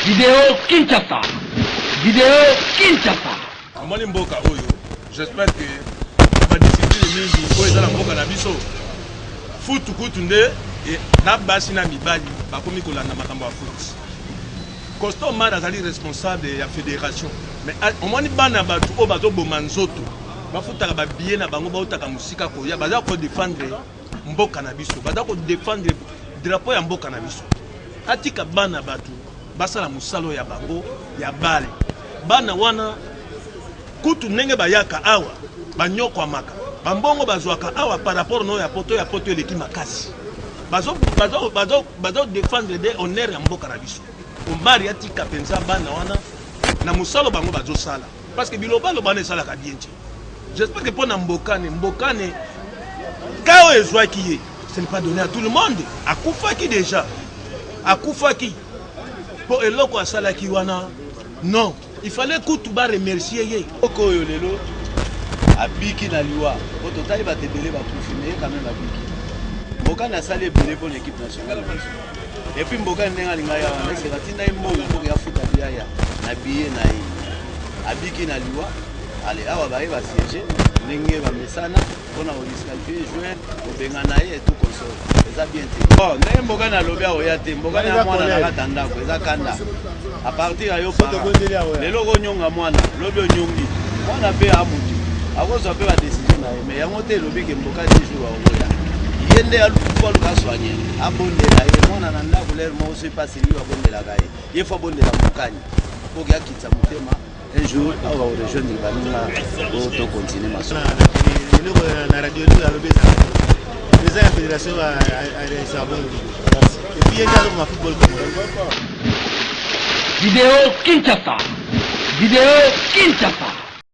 Video Kinshasa. Video Kinshasa. Omoni mboka oyo, j'espère que na ba discipline mingi oyo eza na mboka na biso, foot kutu nde na basi na mibali bakomi kolanda makambo ya foot. Costa Omar azali responsable ya federation, mais omoni bana bato oyo bazoboma nzoto, bafutaka ba billet na bango, bautaka mosika koya, baza ko defendre mboka na biso, baza ko defendre drapeau ya mboka na biso. Atika bana bato basala mosala ya bango ya bale. Bana wana kutu ndenge bayaka awa banyokwamaka, bambongo bazwaka awa par rapport na oyo ya poto, ya poto eleki makasi. Bazo, bazo, bazo, bazo defendre de honneur ya mboka na biso. Omari atika mpenza bana wana na mosala bango bazosala, parce que bilobaloba wana esalaka bien te. J'espère que mpo na Mbokani, Mbokani ka oyo ezwaki ye, ce n'est pas donné à tout le monde. Akufaki déjà, akufaki mpo eloko asalaki wana, non, il fallait kutu ba remercier ye. Mboka oyo lelo abiki na liwa, po totali bato ebele bakufi, mais ye quand même abiki. Mbokani asali ebele mpo na équipe nationale na biso. Et puis Mbokani ndenge alinga ya wana, ese batinda ye mbongo mpo ke afuta biaya na billet na ye. Abiki na liwa. Ale awa baye ba siège ndenge bamesana mpona kodisqualifie joueur, kobengana ye et tout consort, eza bien te. Bon, ndenge Mbokani alobi akoya te, Mbokani ya mwana na kati ya ndako eza kanda à partir ya yo para lelo okonyonga mwana, lobi onyongi mwana mpe amutu akozwa mpe badécision na ye, mais yango te elobi ke Mbokani jour akoya ye nde aluka aluka asoigne, abondela ye mwana na ndako lere moko soki mpasi liyo abondelaka ye, ye fo abondela Mbokani mpo ke akitisa motema. Un jour awa orejoindre baninga po to continuer masolo. Eloko na radio eloko alobi ezalaka président ya fédération aregistra bongo, et puis ye nde azokoma football congolais. Video Kinshasa. Video Kinshasa.